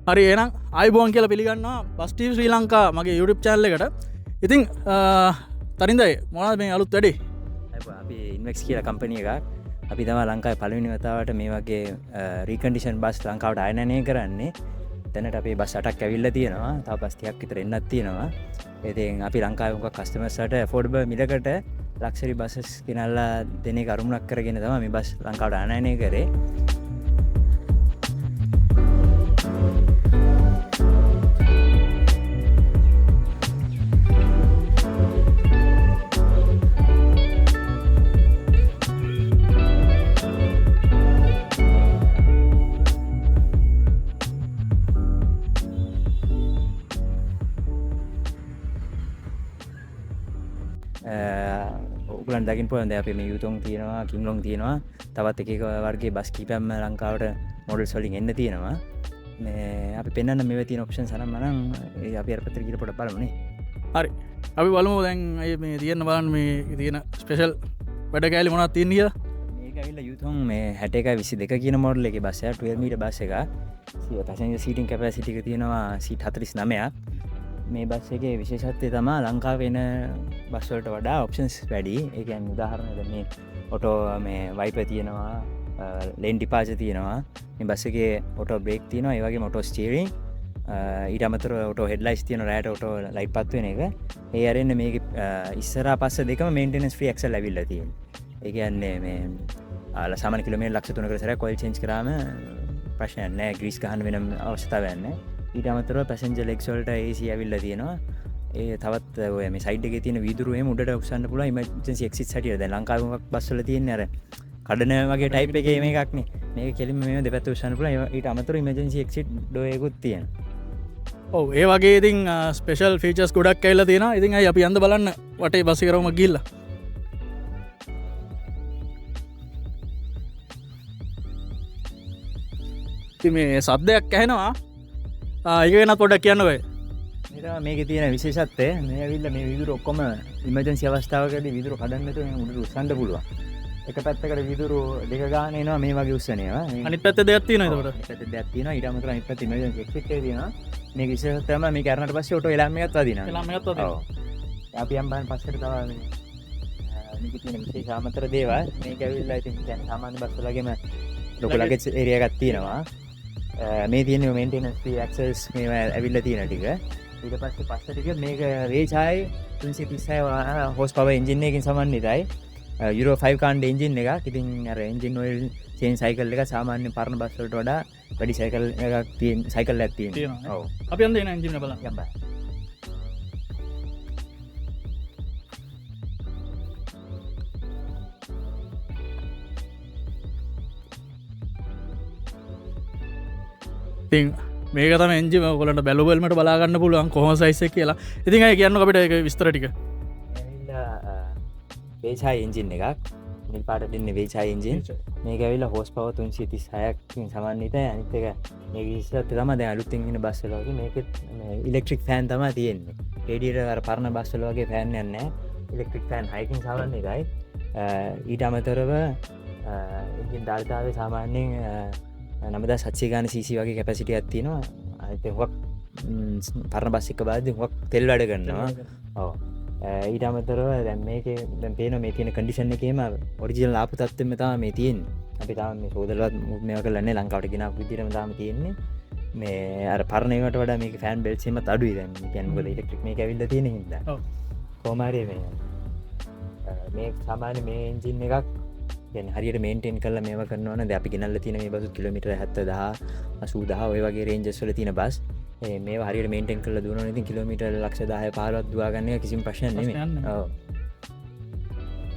හරි, එහෙනම් ආයුබෝවන් කියලා පිළිගන්නවා බස් ටීවී ශ්‍රී ලංකා මගේ YouTube channel එකට. ඉතින් තරින්දයි මොනවද මේ අලුත් වැඩේ? අපි ඉන්වෙක්ස් කියලා කම්පැනි එකක්. අපි තමයි ලංකාවේ පළවෙනි වතාවට මේ වගේ රීකන්ඩිෂන් බස් ලංකාවට ආනයනය කරන්නේ. දැනට අපේ බස් 8ක් ඇවිල්ලා තියෙනවා. තව බස් 30ක් විතර එන්නත් තියෙනවා. ඉතින් අපි ලංකාවේ හුඟක් කස්ටමර්ස්ලාට ඇෆෝඩබල් මිලකට ලක්ෂරි බසස් ගෙනල්ලා දෙන එක අරමුණක් කරගෙන තමයි මේ බස් ලංකාවට ආනයනය කරේ. ඔයගොල්ලන් දකින්න පුළුවන් දැන් අපේ මේ යුතොන් තියෙනවා, කින්ලොන් තියෙනවා, තවත් එක එක වර්ගයේ බස් කීපයක්ම ලංකාවට මොඩල්ස් වලින් එන්න තියෙනවා. මේ අපි පෙන්වන්න මේවා තියෙන ඔප්ෂන්ස් අරන් මනම් ඒ අපි අර පැත්තට ගිහලා පොඩ්ඩක් බලමු නේ. හරි, අපි බලමු දැන් මේ තියෙන බලන්න මේ තියෙන ස්පෙෂල් වැඩ කෑලි මොනවද තියෙන්නේ කියලා. මේක ඇවිල්ලා යුතොන් මේ හැට එකයි විසි දෙක කියන මොඩල් එකේ බස් එක, 12 මීටර් බස් එක. පැසෙන්ජර් සීටින් කැපැසිටි එක තියෙනවා සීට් 49ක්. මේ බස් එකේ විශේෂත්වය තමා ලංකාවේ එන බස් වලට වඩා ඔප්ෂන්ස් වැඩි. ඒ කියන්නේ උදාහරණයක් දැන් මේ ඔටෝ මේ වයිපර් තියෙනවා, ලේන් ඩිපාචර් තියෙනවා. මේ බස් එකේ ඔටෝ බ්‍රේක් තියෙනවා, ඒ වගේම ඔටෝ ස්ටියරින්, ඊට අමතරව ඔටෝ හෙඩ්ලයිට්ස් තියෙනවා, රෑට ඔටෝ ලයිට් පත් වෙන එක. ඒ අරෙන්න මේකේ, ඉස්සරහා පස්ස දෙකම මේන්ටෙනන්ස් ෆ්‍රී ඇක්සල් ඇවිල්ලා තියෙනවා. ඒ කියන්නේ මේ, සාමාන්‍ය කිලෝමීටර් ලක්ෂ තුනකට සැරයක් ඔයිල් චේන්ජ් කරාම ප්‍රශ්නයක් නෑ, ග්‍රීස් ගහන්න වෙනම අවශ්‍යතාවයක් නෑ. ඊට අමතරව පැසෙන්ජර් ලෙග්ස් වලට AC ඇවිල්ලා තියෙනවා. ඒ තවත් ඔය මේ සයිඩ් එකේ තියෙන වීදුරු එහෙම උඩට උස්සන්න පුළුවන් ඉමර්ජන්සි එක්සිට්ස් හැටියට. දැන් ලංකාවේ මොකක් බස් වල තියෙන්නේ අර කඩන වගේ ටයිප් එකේ මේ එකක් නේ. මේක කෙලින්ම මේව දෙපැත්ත උස්සන්න පුළුවන්. ඊට අමතරව ඉමර්ජන්සි එක්සිට් ඩෝර් එකකුත් තියෙනවා. ඔව්, ඒ වගේ ඉතින්, ස්පෙෂල් ෆීචර්ස් ගොඩක් ඇවිල්ලා තියෙනවා. ඉතින් අය අපි යන්න බලන්න වටේ බස් එක රවුමක් ගිහිල්ලා. ඉතින් මේ සද්දයක් ඇහෙනවා. ඒක වෙනත් පොඩ්ඩක් කියන්න බෑ. මේ තමයි මේකේ තියෙන විශේෂත්වය. මේ ඇවිල්ලා මේ වීදුරු ඔක්කොම ඉමර්ජන්සි අවස්ථාවකදී වීදුරු කඩන්න නැතුව මේ උඩට උස්සන්න පුළුවන්. එක පැත්තකට වීදුරු දෙක ගාන එනවා මේ වගේ උස්සන ඒවා. මේ අනිත් පැත්තේ දෙයක් තියෙනවා ඔව්, එතකොට. අනිත් පැත්තේ දෙයක් තියෙනවා. ඊට අමතරව අනිත් පැත්තේ ඉමර්ජන්සි එක්සිට් එක තියෙනවා. මේක විශේෂත්වය තමයි මේක අරනට පස්සේ ඔටෝ එලාම් එකත් වදිනවා. එලාම් එකත් වදිනවා. ඔව්. අපි යම් බලන්න පස්සට තව මේකේ තියෙන විශේෂ අමතර දේවල්. මේක ඇවිල්ලා ඉතින් සාමාන්‍ය බස් වල වගේම ලොකු ලගේජ් ඒරියා එකක් තියෙනවා. මේ තියෙන මේන්ටෙනන්ස් ෆ්‍රී ඇක්සස් මේවා ඇවිල්ලා තියෙන ටික. ඊට පස්සේ පස්ස ටික මේක රේචායි තුන්සිය තිස්සයි හෝස් පවර් එන්ජින් එකකින් සමන්විතයි. යුරෝ 5 කාණ්ඩ එන්ජින් එකක්. ඉතින් අර එන්ජින් ඔයිල් චේන්ජ් සයිකල් එක සාමාන්‍ය පරණ බස් වලට වඩා වැඩි සයිකල් එකක් තියෙන, සයිකල් එකක් තියෙනවා. තියෙනවා, නේ? ඔව්. අපි යන්න එන එන්ජින් එක බලන්න. යන්න බෑ. ඉතින් මේක තමයි එන්ජින් එක. ඔයගොල්ලන්ට බැලු බැලමට බලා ගන්න පුළුවන් කොහොම සයිස් එක කියලා. ඉතින් අය කියන්නකෝ අපිට ඒක විස්තර ටික. ඇවිල්ලා, වේචායි එන්ජින් එකක්. නිල් පාටට ඉන්නේ වේචායි එන්ජින්. මේක ඇවිල්ලා හෝස් පවර් තුන්සිය තිස් හයකින් සමන්විතයි. අනිත් එක මේක විශේෂත්වය තමයි දැන් අලුතින් එන බස් වල වගේ මේකෙත් මේ ඉලෙක්ට්‍රික් ෆෑන් තමයි තියෙන්නේ. රේඩියේටර් අර පරණ බස් වල වගේ ෆෑන් එකක් නෑ. ඉලෙක්ට්‍රික් ෆෑන් හයකින් සමන්විතයි. ඊට අමතරව, එන්ජින් ධාරිතාවය සාමාන්‍යයෙන්, නවදාස් හත්සිය ගාන CC වගේ කැපැසිටි එකක් තියෙනවා. අනිත් එක හුඟක්, පරණ බස් එක බලද්දි හුඟක් තෙල් වැඩ කරනවා. ඔව්. ඊට අමතරව දැන් මේකේ දැන් පේනවා මේ තියෙන කන්ඩිෂන් එකේම ඔරිජිනල් ආපු තත්ත්වෙම තමයි මේ තියෙන්නේ. අපි තාම මේ සෝදලවත් මුකුත් මේවා කරලා නැහැ. ලංකාවට ගෙනාපු විදිහටම තාම තියෙන්නේ. මේ අර පරණ ඒවාට වඩා මේකේ ෆෑන් බෙල්ට්ස් එහෙමත් අඩුයි දැන්. ඒ කියන්නේ මොකද ඉලෙක්ට්‍රික් මේක ඇවිල්ලා තියෙන හින්දා. කොහොම හරි මේ සාමාන්‍ය මේ එන්ජින් එකක් හරියට මේන්ටේන් කරලා මේවා කරනවා නම් දැන් අපි ගෙනල්ලා තියෙන මේ බසුත් කිලෝමීටර් හැත්තදහ, අසූදහ ඔය වගේ රේන්ජස් වල තියෙන බස්. මේවා හරියට මේන්ටේන් කරලා දුවනවා නම් ඉතින් කිලෝමීටර් ලක්ෂ දහය පහළොවක් දුවා ගන්න එක කිසිම ප්‍රශ්නයක් නෙමෙයි. ප්‍රශ්නයක් නෙමෙයි. ඔව්.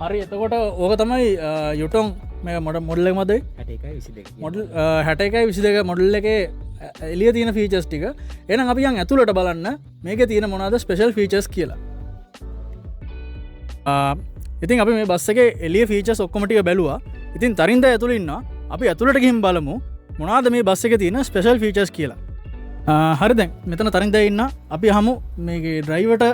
හරි, එතකොට ඕක තමයි, යුටොන් මේ මොඩල් එක මදයි? හැට එකයි විසි දෙක කියන මොඩල්, හැට එකයි විසි දෙක මොඩල් එකේ, එළිය තියෙන ෆීචර්ස් ටික. එහෙනම් අපි යන් ඇතුළට බලන්න මේකේ තියෙන මොනවාද ස්පෙෂල් ෆීචර්ස් කියලා. ඉතින් අපි මේ බස් එකේ එළිය ෆීචර්ස් ඔක්කොම ටික බැලුවා. ඉතින් තරින්ද ඇතුළේ ඉන්නවා. අපි ඇතුළට ගිහින් බලමු මොනවාද මේ බස් එකේ තියෙන ස්පෙෂල් ෆීචර්ස් කියලා. හරි, දැන් මෙතන තරින්ද ඉන්නවා. අපි අහමු මේකේ ඩ්‍රයිවර්ට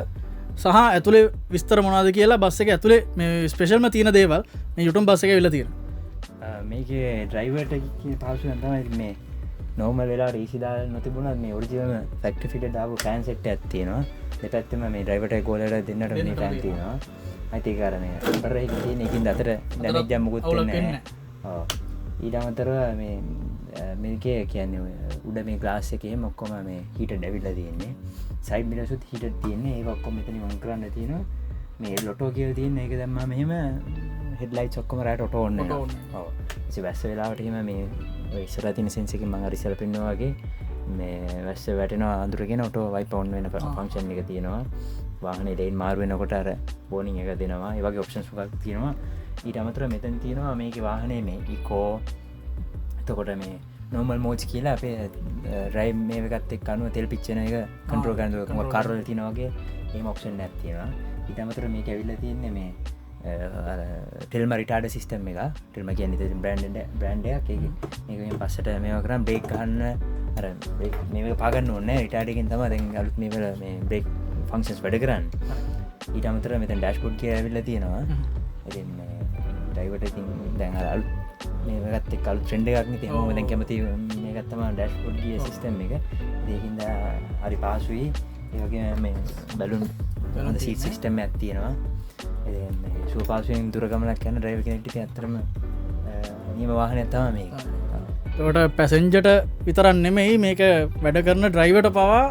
සහ ඇතුලේ විස්තර මොනවද කියලා බස් එක ඇතුලේ මේ ස්පෙෂල්ම තියෙන දේවල් මේ යුටුම් බස් එකේ ඇවිල්ලා තියෙනවා. මේකේ ඩ්‍රයිවර්ට කියන පහසුකම් තමයි ඉතින් මේ නෝමල් වෙලාවට ඊසි දාලා නොතිබුණත් මේ ඔරිජිනල් ෆැක්ටරි ෆිටඩ් ආපු ෆෑන් සෙට් එකක් තියෙනවා. දෙපැත්තෙම මේ ඩ්‍රයිවර්ටයි කෝලර්ටයි දෙන්නට මේ ෆෑන් තියෙනවා. අයිති ඒක අර මේ රබර් එකකින් තියෙන එකකින්ද අතර ඩැමේජ් එකක් මොකුත් වෙන්නේ නැහැ. ඔව්. ඊට අමතරව මේ මේකේ කියන්නේ ඔය උඩ මේ ග්ලාස් එකේ එහෙම ඔක්කොම මේ හීටඩ් ඇවිල්ලා තියෙන්නේ. සයිඩ් මිරර්ස් උත් හීටඩ් තියෙන්නේ. ඒක ඔක්කොම මෙතනින් ඔන් කරන්න තියෙනවා. මේ ලොටෝ කියලා තියෙන එක දැම්මම මෙහෙම හෙඩ්ලයිට්ස් ඔක්කොම රැට ඔටෝ ඔන් වෙනවා. ඔව්. ඉතින් වැස්ස වෙලාවට එහෙම මේ ඔය ඉස්සරහ තියෙන සෙන්ස් එකෙන් මම අර ඉස්සර පෙන්නුවා වගේ මේ වැස්ස වැටෙනවා අඳුරගෙන ඔටෝ වයිප් ඔන් වෙන ෆන්ක්ෂන් එක තියෙනවා. වාහනේ ලේන් මාරු වෙනකොට අර වෝනින් එක දෙනවා. ඒ වගේ ඔප්ෂන්ස් මොකක් තියෙනවා. ඊට අමතරව මෙතන තියෙනවා මේකේ වාහනේ මේ ඉකෝ, එතකොට මේ නෝමල් මෝඩ්ස් කියලා අපේ ඩ්‍රයිව් මේ එකත් එක්ක අනුව තෙල් පිච්චෙන එක කන්ට්‍රෝල් කරන දේ මොකක් කාර් වල තියෙනවා වගේ එහෙම ඔප්ෂන් එකක් තියෙනවා. ඊට අමතරව මේක ඇවිල්ලා තියෙන්නේ මේ අර ටෙල්මා රිටාඩර් සිස්ටම් එක. ටෙල්මා කියන්නේ ඉතින් බ්‍රෑන්ඩ් එකක්. ඒකේ මේක මෙහෙම පස්සට මේවා කරාම බ්‍රේක් ගහන්න අර බ්‍රේක් මේක පාගන්න ඕනේ නෑ. රිටාඩර් එකෙන් තමයි දැන් අලුත් මේ වල මේ බ්‍රේක් ෆන්ක්ෂන්ස් වැඩ කරන්නේ. ඊට අමතරව මෙතන ඩෑෂ්බෝඩ් කියලා ඇවිල්ලා තියෙනවා. ඉතින් මේ ඩ්‍රයිවර්ට ඉතින් දැන් අර අලුත් මේ එකත් එක්ක අලුත් ට්‍රෙන්ඩ් එකක් නේ. ඉතින් හැමෝම දැන් කැමති මේකත් තමයි ඩෑෂ්බෝඩ් ගිය සිස්ටම් එක. ඉතින් ඒකින්ද හරි පහසුයි. ඒ වගේම මේ බැලුන් හොඳ සීට් සිස්ටම් එකක් තියෙනවා. ඉතින් මේ සුව පහසුවෙන් දුර ගමනක් යන ඩ්‍රයිවර් කෙනෙක්ට ඉතින් ඇත්තටම නියම වාහනයක් තමයි මේක. එතකොට පැසෙන්ජර්ට විතරක් නෙමෙයි මේක වැඩ කරන ඩ්‍රයිවර්ට පවා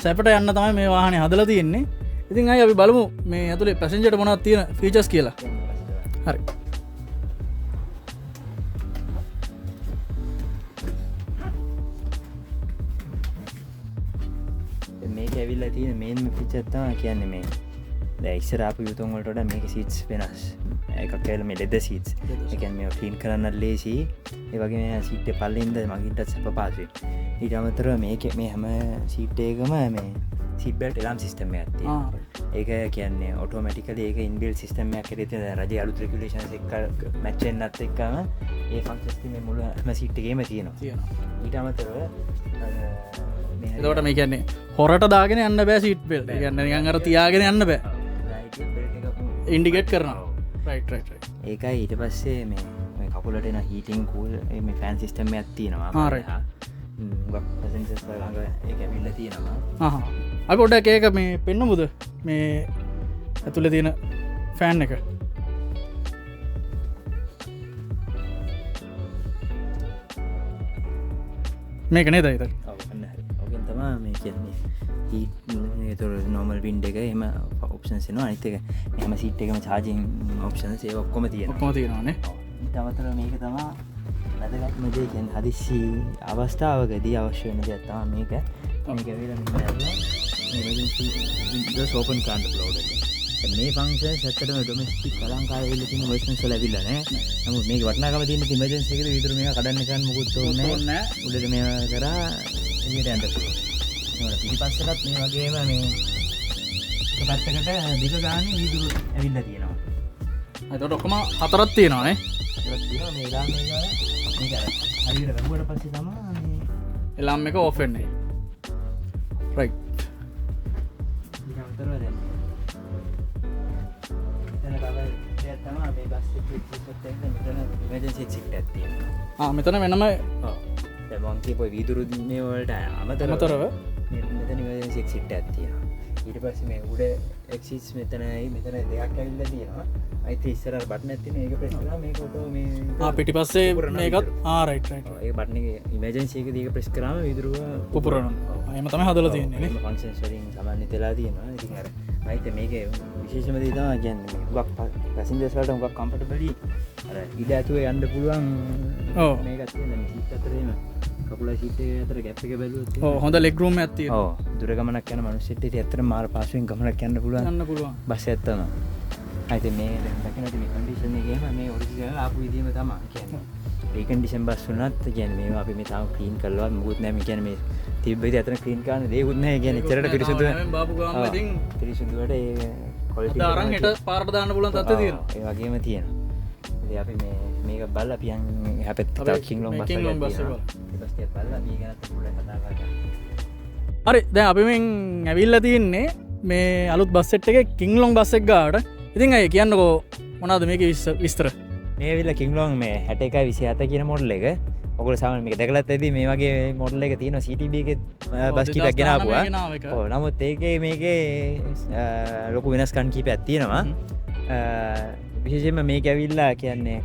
සැපට යන්න තමයි මේ වාහනේ හදලා තියෙන්නේ. ඉතින් අය අපි බලමු මේ ඇතුලේ පැසෙන්ජර්ට මොනවද තියෙන ෆීචර්ස් කියලා. හරි. මේක ඇවිල්ලා තියෙන මේන්ම ෆීචර් තමයි කියන්නේ මේ දැන් ඉස්සර ආපු යුතුන් වලට වඩා මේකේ සීට්ස් වෙනස්. එකක් ඇවිල්ලා මේ ලෙදර් සීට්ස්. ඒ කියන්නේ මේවා ක්ලීන් කරන්නත් ලේසි. ඒ වගේම මේ සීට් එක පල්ලෙන්ද මගින්ටත් සැප පහසුයි. ඊට අමතරව මේකේ මේ හැම සීට් එකකම මේ සීට් බෙල්ට් ඇලාම් සිස්ටම් එකක් තියෙනවා. ඒක කියන්නේ ඔටෝමැටිකලි ඒක ඉන්බිල්ට් සිස්ටම් එකක් හැටියට තියෙන දැන් රජයේ අලුත් රෙගියුලේෂන්ස් එක්ක මැච් වෙන්නත් එක්කම ඒ ෆන්ක්ෂන්ස් මේ මුළු හැම සීට් එකේම තියෙනවා. තියෙනවා. ඊට අමතරව මේ හරි එතකොට මේ කියන්නේ හොරට දාගෙන යන්න බෑ සීට් බෙල්ට්. ඒ කියන්නේ නිකන් අර තියාගෙන යන්න බෑ. ඉන්ඩිකේට් කරනවා. Right, right, right. ඒකයි ඊට පස්සේ මේ කකුලට එන හීටින් කූල් මේ ෆෑන් සිස්ටම් එකක් තියෙනවා. රයිට්. හුඟක් පැසෙන්ජර්ස් ළඟ ඒක ඇවිල්ලා තියෙනවා. අපි පොඩ්ඩක් ඒක මේ පෙන්නමුද මේ ඇතුලේ තියෙන ෆෑන් එක? මේක නේද අයිතර? ඔව්, අන්න හරි. ඔකෙන් තමයි මේ කියන්නේ හීට් ඒතර නෝමල් වින්ඩ් එක එහෙම ඔප්ෂන්ස් එනවා. අනිත් එක මේ හැම සීට් එකම චාර්ජින් ඔප්ෂන්ස් ඒවා ඔක්කොම තියෙනවා. ඔක්කොම තියෙනවානේ. ඔව්. ඊට අමතරව මේක තමයි වැදගත්ම දේ. කියන්නේ හදිස්සි අවස්ථාවකදී අවශ්‍ය වෙන දෙයක් තමයි මේක. මේක ඇවිල්ලා මෙහෙම ඇවිල්ලා මේ එමර්ජන්සි වින්ඩෝස් ඕපන් කරන්න පුළුවන් එක. දැන් මේ ෆන්ක්ෂන්ස් ඇත්තටම ඩොමෙස්ටික් ලංකාවේ ඇවිල්ලා තියෙන වර්ෂන්ස් වල ඇවිල්ලා නෑ. නමුත් මේකේ වටිනාකම තියෙන ඉතින් එමර්ජන්සි එකේදී විතර මේක කඩන්න ගන්න මොකුත් ඕනේ නෑ. ඕනේ නෑ. උඩට මේවා කරා එළියට යන්න පුළුවන්. ඒකට පිටිපස්සටත් මේ වගේම මේ එක පැත්තකට දෙක ගානේ වීදුරු ඇවිල්ලා තියෙනවා. එතකොට ඔක්කොම හතරක් තියෙනවා නේ? හතරක් තියෙනවා. මේ එලාම් එක මේක අර හරියට වැහුවට පස්සේ තමයි මේ එලාම් එක ඕෆ් වෙන්නේ. රයිට්. ඊට අමතරව දැන් මෙතන තව දෙයක් තමයි මේ බස් එකේ එක්සිට් එක මෙතන එමර්ජන්සි එක්සිට් එකක් තියෙනවා. මෙතන වෙනම ඔව්. දැන් මං කියපු ඔය වීදුරු මේ වලට අමතරව අමතරව මෙතන එමර්ජන්සි එක්සිට් එකක් තියෙනවා. ඊට පස්සේ මේ උඩ එක්සිට්ස් මෙතනයි මෙතන දෙකක් ඇවිල්ලා තියෙනවා. අයිති ඉස්සර අර බටන් එකක් තියෙනවා. ඒක ප්‍රෙස් කරාම මේක ඔටෝ මේ පිටිපස්සේ පුපුරනවා මේකත් වීදුරුව. Right, right. ඔව්, ඒ බටන් එකේ ඉමර්ජන්සි එකේදී ඒක ප්‍රෙස් කරාම වීදුරුව පුපුරනවා. ඔව්. එහෙම තමයි හදලා ඔව්, තියෙන්නේ නේ. එහෙම ෆන්ක්ෂන්ස් වලින් සමන්විත වෙලා තියෙනවා. ඉතින් අර මම හිතන්නේ මේකේ විශේෂම දේ තමයි කියන්නේ මේ හුඟක් පැසෙන්ජර්ස් වලට හුඟක් කම්ෆර්ටබලි අර ඉඩ ඇතුව යන්න පුළුවන් මේකක් තියෙනවා. මේ සීට් අතර එහෙම කකුල සීට් එක අතර ගැප් එක බැලුවොත් එහෙම හොඳ ලෙග් රූම් එකක් තියෙනවා. ඔව්, දුර ගමනක් යන මිනිස්සුන්ට ඉතින් ඇත්තටම මාර පහසුවෙන් ගමනක් යන්න පුළුවන්. යන්න පුළුවන්. බස් එකක් තමයි. ඉතින් මේ දැන් දකින්න ඉතින් මේ කන්ඩිෂන් එකේම මේ ඔරිජිනල් ආපු විදියම තමයි. කියන්නේ රීකන්ඩිෂන් බස් වුණත් කියන්නේ මේවා අපි මේ තාම ක්ලීන් කරලවත් මොකුත් නෑ. මේ කියන්නේ මේ තිබ්බ ඉතින් අතන ක්ලීන් කරන්න දෙයක්වත් නෑ. කියන්නේ දෙයක්වත් එච්චරට නෑ. පිරිසිදු තාම නෑ. බාපු ගාම ඔව්. ඉතින් පිරිසිදුවට ඒ ක්වොලිටි අද එක අරන් තමයි හෙට පාරට දාන්න පුළුවන් තත්ත්වය ඔව්, තියෙනවා. ඒ වගේම තියෙනවා. ඉතින් අපි මේක බලලා අපි යන් එහා පැත්තේ අපි තව කිං ලොන් මේ බස් කිං ලොන් එකක් බස් එක තියෙනවා. බලමු. ඒ බස් ටිකක් බලලා අපි ඒ ගැනත් පොඩ්ඩක් කතා කරමු. හරි, දැන් අපි මෙන් ඇවිල්ලා තියෙන්නේ මේ අලුත් බස් සෙට් එකේ කිං ලොන් බස් එක ගාවට. ඉතින් අය කියන්නකෝ මොනවද මේකේ විස්තර? මේ ඇවිල්ලා කිං ලොන් මේ හැට එකයි විසි හත කියන මොඩල් එක. ඔයගොල්ලෝ සාමාන්‍ය මේක දැකලත් ඇති මේ වගේ මොඩල් එක තියෙනවා CTB එකේ බස් කීපයක් ගෙනාවුවා. ඔව්, නමුත් ඒකේ මේකේ ලොකු වෙනස්කම් කීපයක් තියෙනවා. විශේෂයෙන්ම මේක ඇවිල්ලා කියන්නේ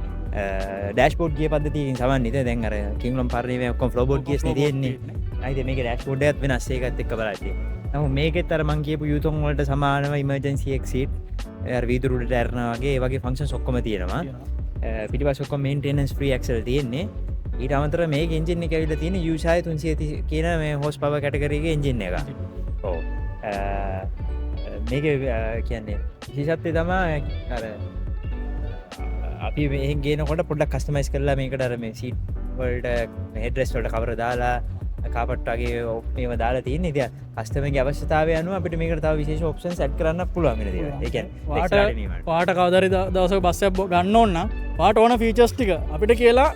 ඩෑෂ්බෝඩ් ගිය පද්ධතියකින් සමන්විත. දැන් අර කින්ග්ලොන් පරණේ ඔක්කොම ෆ්ලෝ බෝඩ් ගියස් නේ තියෙන්නේ. අයිතින් මේකේ ඩෑෂ්බෝඩ් එකත් වෙනස් ඒකත් එක්ක බලද්දී. නමුත් මේකෙත් අර මං කියපු යූතොන් වලට සමානව ඉමර්ජන්සි එක්සිට්, අර වීදුරු උඩට ඇරෙනවා වගේ ඒ වගේ ෆන්ක්ෂන්ස් ඔක්කොම තියෙනවා. පිටිපස්ස ඔක්කොම මේන්ටෙනන්ස් ෆ්‍රී ඇක්සල් තියෙන්නේ. ඊට අමතරව මේකේ එන්ජින් එක ඇවිල්ලා තියෙන්නේ යූෂායි 330 කියන මේ හෝස් පවර් කැටගරි එකේ එන්ජින් එක. ඔව්. මේකේ කියන්නේ විශේෂත්වය තමයි අර අපි මෙහෙන් ගේනකොට පොඩ්ඩක් කස්ටමයිස් කරලා මේකට අර මේ සීට් වලට හෙඩ් රෙස්ට් වලට කවර දාලා කාපට් වගේ මේවා දාලා තියෙන්නේ. ඉතින් කස්ටමර්ගේ අවශ්‍යතාවය අනුව අපිට මේකට තව විශේෂ ඔප්ෂන්ස් ඇඩ් කරන්න පුළුවන් වෙන දේවල්. ඒ කියන්නේ එක්ස්ට්‍රා ඩිමාන්ඩ්. වාට කවදාරි දවසක බස් එකක් ගන්න ඕන නම් වාට ඕන ෆීචර්ස් ටික අපිට කියලා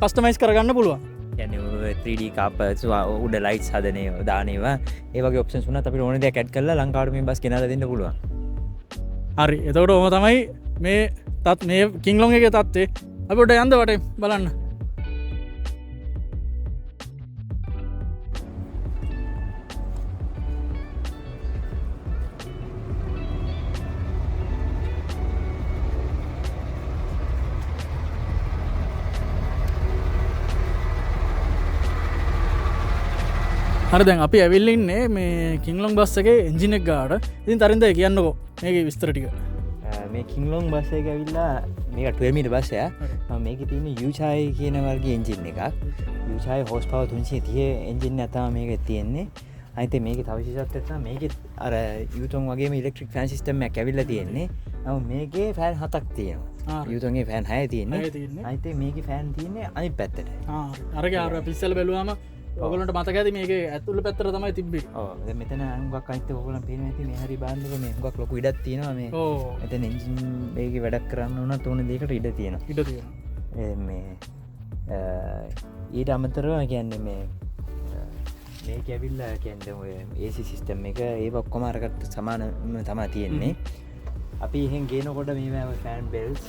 කස්ටමයිස් කරගන්න පුළුවන්. කියන්නේ ඔය 3D carpets උඩ ලයිට්ස් හදන ඒවා, දාන ඒවා, ඒ වගේ ඔප්ෂන්ස් වුණත් අපිට ඕන දෙයක් ඇඩ් කරලා ලංකාවට මේ බස් ගෙනල්ලා දෙන්න පුළුවන්. හරි, එතකොට ඔහොම තමයි මේ කින්ග්ලොන් එකේ තත්ත්වය. අපි උඩ යන්න වටේ බලන්න. හරි, දැන් අපි ඇවිල්ලා ඉන්නේ මේ කින්ග්ලොන් බස් එකේ එන්ජින් එක ගාවට. ඉතින් තරින්ද කියන්නකෝ මේකේ විස්තර ටික. මේ කින්ග්ලොන් බස් එක ඇවිල්ලා මේක 12 මීටර් බස් එකක්. මේකේ තියෙන යූචායි කියන වර්ගයේ එන්ජින් එකක්. යූචායි හෝස් පවර් 330 එන්ජින් එක තමයි මේකේ තියෙන්නේ. අනිත් මේකේ තව විශේෂත්වයක් තමයි මේකේ අර යූතොන් වගේම ඉලෙක්ට්‍රික් ෆෑන් සිස්ටම් එකක් ඇවිල්ලා තියෙන්නේ. නමුත් මේකේ ෆෑන් 7ක් තියෙනවා. යූතොන්ගේ ෆෑන් 6 තියෙන්නේ. 6 තියෙන්නේ. අනිත් මේකේ ෆෑන් තියෙන්නේ අනිත් පැත්තට. අරගේ අර අපි ඉස්සෙල්ලා බැලුවාම ඔයගොල්ලන්ට මතක ඇති මේකේ ඇතුළ පැත්තට තමයි තිබ්බේ. ඔව්, දැන් මෙතන හුඟක් අනිත් ඔයගොල්ලන් පේනවා ඇති මේ හරි බාන්දක මේ හුඟක් ලොකු ඉඩක් තියෙනවා මේ. මෙතන එන්ජින් මේකේ වැඩක් කරන්න වුණත් ඕන දෙයකට ඉඩ තියෙනවා. ඉඩ තියෙනවා. මේ ඊට අමතරව කියන්නේ මේක ඇවිල්ලා කියන්නේ ඔය AC system එක ඒව ඔක්කොම අරකට සමානම තමයි තියෙන්නේ. අපි එහෙන් ගේනකොට මේවා ඔය ෆෑන් බෙල්ට්ස්,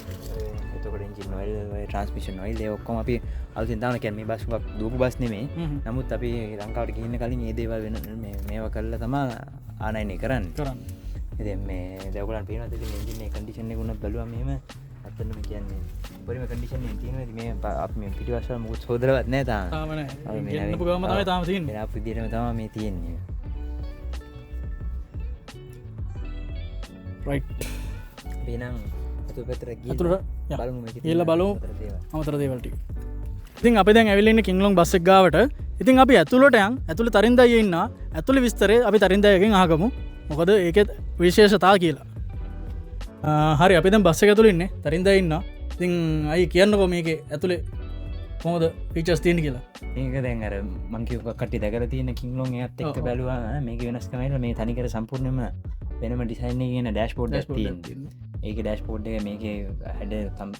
එතකොට එන්ජින් ඔයිල්, ඔය ට්‍රාන්ස්මිෂන් ඔයිල් ඒ ඔක්කොම අපි අලුතෙන් දානවා. කියන්නේ මේ බස් හුඟක් දුවපු බස් නෙමෙයි. නමුත් අපි ලංකාවට ගිහින් කලින් මේ දේවල් වෙන මේවා කරලා තමයි ආනයනය කරන්නේ. ඉතින් මේ දැන් ඔයගොල්ලන් පේනවද ඉතින් එන්ජින් එකේ කන්ඩිෂන් එක උනත් බැලුවම එහෙම ඇත්තටම කියන්නේ උපරිම කන්ඩිෂන් එකෙන් තියෙනවා. ඉතින් මේ අපි මේ පිටිපස්ස වල මොකුත් හොදලවත් නෑ තාම. තාම නෑ. අපි මේ ගෙන්නපු නවීන ගමන් තමයි තාම තියෙන්නේ. මේ ආපු විදිහටම තමයි මේ තියෙන්නේ. අපි නම් අතුරු පැත්තට ගිහින් අතුරට යා. බලමු මේකේ ගිහිල්ලා තියෙන බලමු අමතර දේවල්. අමතර දේවල් ටික. ඉතින් අපි දැන් ඇවිල්ලා ඉන්නේ කින්ග්ලොන් බස් එක ගාවට. ඉතින් අපි ඇතුළට යන්. ඇතුළේ තරින්ද අයියා ඉන්නවා. ඇතුළේ විස්තරේ අපි තරින්ද අයියාගෙන් අහගමු. මොකද ඒකේ විශේෂතා කියලා. හරි, අපි දැන් බස් එක ඇතුළේ ඉන්නේ. තරින්ද අයියා ඉන්නවා. ඉතින් අයියා කියන්නකෝ මේකේ ඇතුළේ කොහොමද ෆීචර්ස් තියෙන්නේ කියලා. මේක දැන් අර මං කිව්ව කට්ටිය දැකලා තියෙන කින්ග්ලොන් එකත් එක්ක බැලුවා මේකේ වෙනස්කම ඇවිල්ලා මේ තනිකර සම්පූර්ණයෙන්ම වෙනම ඩිසයින් එකකින් එන ඩෑෂ්බෝඩ් එකක් ඩෑෂ්බෝඩ් එකක් තියෙනවා. තියෙනවා. ඒකේ ඩෑෂ්බෝඩ් එක මේකේ හැඩ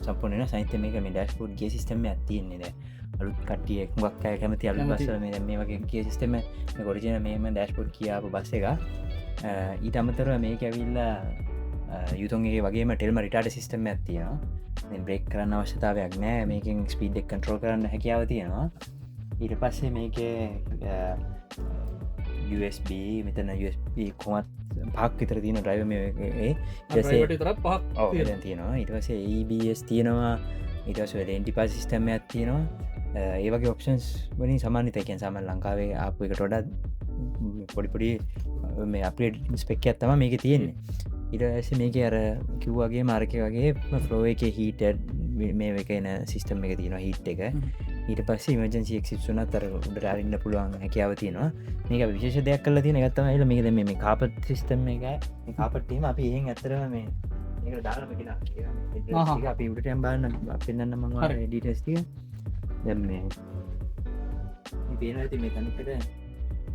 සම්පූර්ණ වෙනස්. අනිත් එක මේක මේ ඩෑෂ්බෝඩ් ගියර් සිස්ටම් එකක් තියෙන්නේ. දැන් අලුත් කට්ටිය හුඟක් අය කැමති අලුත් කැමති. බස් වල මේ දැන් මේ වගේ ගියර් සිස්ටම් එක මේක ඔරිජිනල් මෙහෙම ඩෑෂ්බෝඩ් කියාපු බස් එකක්. ඊට අමතරව මේක ඇවිල්ලා යූතොන් එකේ වගේම ටෙල්ම රිටාඩර් සිස්ටම් එකක් තියෙනවා. දැන් බ්‍රේක් කරන්න අවශ්‍යතාවයක් නෑ. මේකෙන් ස්පීඩ් එක කන්ට්‍රෝල් කරන්න හැකියාව තියෙනවා. ඊට පස්සේ මේකේ USB මෙතන USB කොහොමත් පහක් විතර තියෙන ඩ්‍රයිවර් මේ ඒ ඊට පස්සේ ඩ්‍රයිවර් විතරක් පහක් ඔව්, තියෙනවා. දැන් තියෙනවා. ඊට පස්සේ ABS තියෙනවා. ඊට පස්සේ ඔය ලේන් ඩිපාර්චර් සිස්ටම් එකක් තියෙනවා. ඒ වගේ ඔප්ෂන්ස් වලින් සමානිත. ඒ කියන්නේ සාමාන්‍ය ලංකාවේ ආපු එකට වඩා පොඩි පොඩි මේ අප්ග්‍රේඩ් ස්පෙක් එකක් තමයි මේකේ තියෙන්නේ. ඊට පස්සේ මේකේ අර කිව්වා වගේම අර කිව්වා වගේ ෆ්ලෝ එකේ හීටර් මේ එක එන සිස්ටම් එක තියෙනවා, හීට් එක. ඊට පස්සේ ඉමර්ජන්සි එක්සිට්ස් උනත් අර උඩට අරින්න පුළුවන් හැකියාව තියෙනවා. මේක අපි විශේෂ දෙයක් කරලා තියෙන එකක් තමයි ඇවිල්ලා මේක දැන් මේ කාපට් සිස්ටම් එක. මේ කාපට් එහෙම අපි එහෙන් ඇත්තටම මේ මේකට දාලාම ගෙනාවා. ඒක මේ headrest ටික අපි උඩට යන් බලන්න, පෙන්නන්න මං ඔයාලට ඩීටේල්ස් ටික. දැන් මේ පේනවා ඇති මේ තනිකට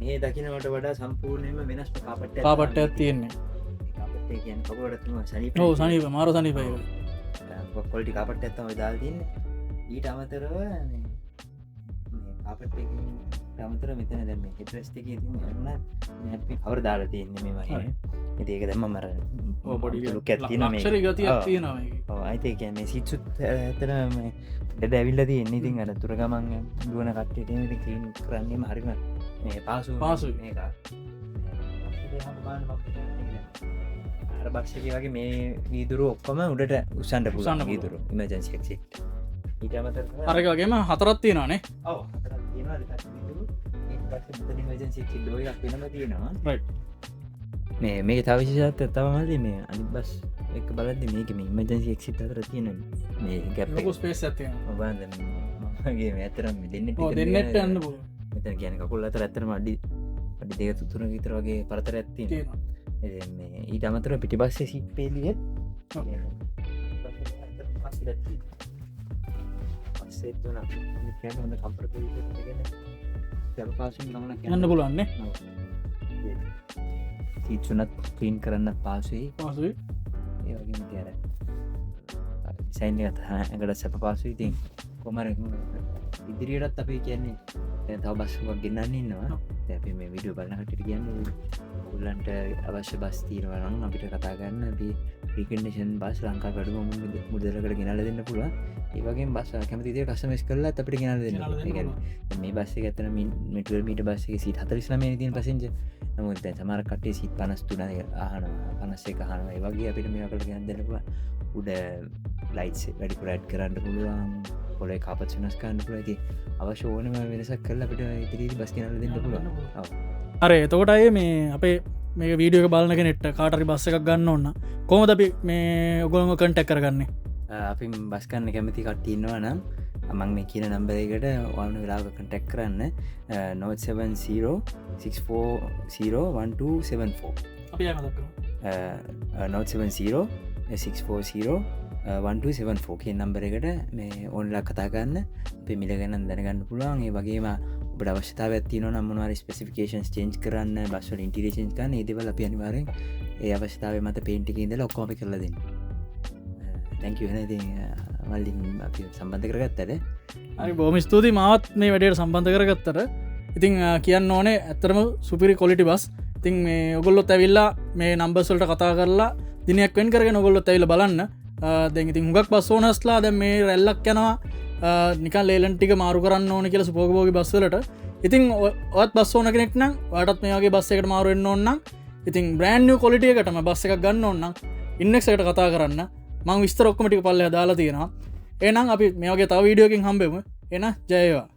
මේ දකින්නට වඩා සම්පූර්ණයෙන්ම වෙනස්ම කාපට් එකක් කාපට් තමයි එකක් තියෙන්නේ. මේ කාපට් එක කියන්නේ කපුවට තුන සනීපයි. ඔව්, සනීප, මාර සනීපයි ඒක. ක්වොලිටි කාපට් එකක් තමයි දාලා තියෙන්නේ. ඊට අමතරව මේ කාපට් එකකින් ඊට අමතරව මෙතන දැන් මේ හෙඩ් රෙස්ට් එකේ තියෙන අරුණා මේ අපි කවර් දාලා තියෙන්නේ මේ වගේ. ඉතින් ඒක දැම්මම අර ඔව්, පොඩි ලුක් එකක් තියෙනවා මේකේ. ලක්ෂරි ගතියක් ඔව්. තියෙනවා මේකේ. ඔව්, අයිති ඒ කියන්නේ මේ සීට්ස් උත් ඇත්තටම මේ දෙද ඇවිල්ලා තියෙන්නේ. ඉතින් අර දුර ගමන් දුවන කට්ටියට එහෙම ඉතින් ක්ලීන් කරන්නේම හරිම මේ පහසු පහසුයි. මේක. අපිට එහෙම බලන්න මම හිතන්නේ අර බස් එකේ වගේ මේ වීදුරු ඔක්කොම උඩට උස්සන්න පුළුවන් උස්සන්න පුළුවන්. වීදුරු ඉමර්ජන්සි එක්සිට්. ඊට අමතරව අර එක වගේම හතරක් තියෙනවා නේ. ඔව්, හතරක් තියෙනවා දෙපැත්තේ වීදුරු. ඊට පස්සේ මෙතන ඉමර්ජන්සි එක්සිට් ඩෝර් එකක් වෙනම තියෙනවා. මේකේ තව විශේෂත්වයක් තමයි මල්ලි මේ අනිත් බස් එක බලද්දි මේකේ මේ ඉමර්ජන්සි එක්සිට් හතර තියෙන මේ ගැප් එක. ලොකු ස්පේස් එකක් තියෙනවා. ඔව්, බලන්න දැන් මගේ මේ ඇත්තටම මේ දෙන්නෙක් ඔව්, ටික දෙන්නෙක්ට දෙන්නෙක් යන්න පුළුවන්. මෙතන කියන්නේ කකුල් අතර ඇත්තටම අඩි දෙක තුනක විතර වගේ පරතරයක් තියෙනවා. තියෙනවා. ඉතින් මේ ඊට අමතරව පිටිපස්සේ සීට් පේලියෙත් ඔව්. පස්සේ තුනක්. මේ කියන්නේ හොඳ කම්ෆර්ටබල් විදිහට ඒ කියන්නේ සැප පහසුවෙන් ගමනක් යන්න පුළුවන් නේ. ඔව්. සීට් තුනත් ක්ලීන් කරන්නත් පහසුයි. පහසුයි. ඒ වගේම ඉතින් අර ඩිසයින් එකත් ඇඟට සැප පහසුයි. ඉතින් කොහොම හරි ඉදිරියටත් අපි කියන්නේ දැන් තව බස් එකක් ගෙන්නන්න ඉන්නවා. ඔව්. දැන් අපි මේ වීඩියෝ බලන කට්ටියට කියන්නේ ඔයගොල්ලන්ට අවශ්‍ය බස් තියෙනවා නම් අපිට කතා කරන්න. අපි රීකන්ඩිෂන් බස් ලංකාවේ වැඩිම මුදලකට ගෙනල්ලා දෙන්න පුළුවන්. ඒ වගේම බස් කැමති විදියට කස්ටමයිස් කරලාත් අපිට ගෙනල්ලා දෙන්න ගෙනල්ලා පුළුවන්. ඒ දෙන්න කියන්නේ පුළුවන්. දැන් මේ බස් එක ඇත්තටම මේ 12 මීටර් බස් එකේ සීට් 49 නේ තියෙන පැසෙන්ජර්. නමුත් දැන් සමහර කට්ටිය සීට් 53 අහනවා, 51 අහනවා. ඒ වගේ අපිට මේවා කරලා ගෙනත් දෙන්න පුළුවන්. උඩ ලයිට්ස් වැඩිපුර ඇඩ් කරන්න පුළුවන්. පොළොවේ කාපට්ස් වෙනස් කරන්න පුළුවන්. ඉතින් අවශ්‍ය ඕනම වෙනසක් කරලා අපිට ඉදිරියේදී බස් ගෙනල්ලා දෙන්න ගෙනල්ලා පුළුවන්. දෙන්න පුළුවන්. ඔව්. හරි, එතකොට අය මේ අපේ මේ වීඩියෝ එක බලන කෙනෙක්ට කාට හරි බස් එකක් ගන්න ඕන නම් කොහොමද අපි මේ ඔයගොල්ලෝව කන්ටැක්ට් කරගන්නේ? අපි බස් ගන්න කැමති කට්ටිය ඉන්නවා නම් මං මේ කියන නම්බර් එකට ඕන වෙලාවක කන්ටැක්ට් කරන්න. nought seven zero six four zero one two seven four. අපි ආයෙ මතක් කරමු. nought seven zero six four zero one two seven four කියන නම්බර් එකට මේ ඕන වෙලාවක කතා කරන්න. අපි මිල ගැන දැනගන්න පුළුවන්. ඒ වගේම ඔබට අවශ්‍යතාවයක් තියෙනවා නම් මොනවා හරි ස්පෙසිෆිකේෂන්ස් චේන්ජ් කරන්න, බස් වල ඉන්ටීරියර් චේන්ජ් කරන්න, ඒ දේවල් අපි අනිවාර්යෙන් ඒ අවශ්‍යතාවය මත පේන්ට් එකේ ඉඳලා ඔක්කොම අපි කරලා දෙන්න. Thank you. එහෙනම් ඉතින් මල්ලි අපි සම්බන්ධ කරගත්තට. හරි, බොහොම ස්තුතියි මාවත් මේ වැඩේට සම්බන්ධ කරගත්තට. ඉතින් කියන්න ඕනේ ඇත්තටම සුපිරි ක්වොලිටි බස්. ඉතින් මේ ඔයගොල්ලොත් ඇවිල්ලා මේ නම්බර්ස් වලට කතා කරලා දිනයක් වෙන් කරගෙන ඔයගොල්ලොත් ඇවිල්ලා බලන්න. දැන් ඉතින් හුඟක් බස් ඕනර්ස්ලා දැන් මේ රැල්ලක් යනවා. නිකන් ලේලන් ටික මාරු කරන්න ඕනේ කියලා සුපෝගභෝගී බස් වලට. ඉතින් ඔයත් බස් ඕන කෙනෙක් නම් ඔයාටත් මේ වගේ බස් එකකට මාරු වෙන්න ඕන නම් ඉතින් බ්‍රෑන්ඩ් නිව් ක්වොලිටි එකටම බස් එකක් ගන්න ඕන නම් ඉන්නෙක්ස් එකට කතා කරන්න. මං විස්තර ඔක්කොම ටික පල්ලෙහා දාලා තියෙනවා. එහෙනම් අපි මේ වගේ තව වීඩියෝ එකකින් හම්බෙමු. එහෙනම් ජය වේවා.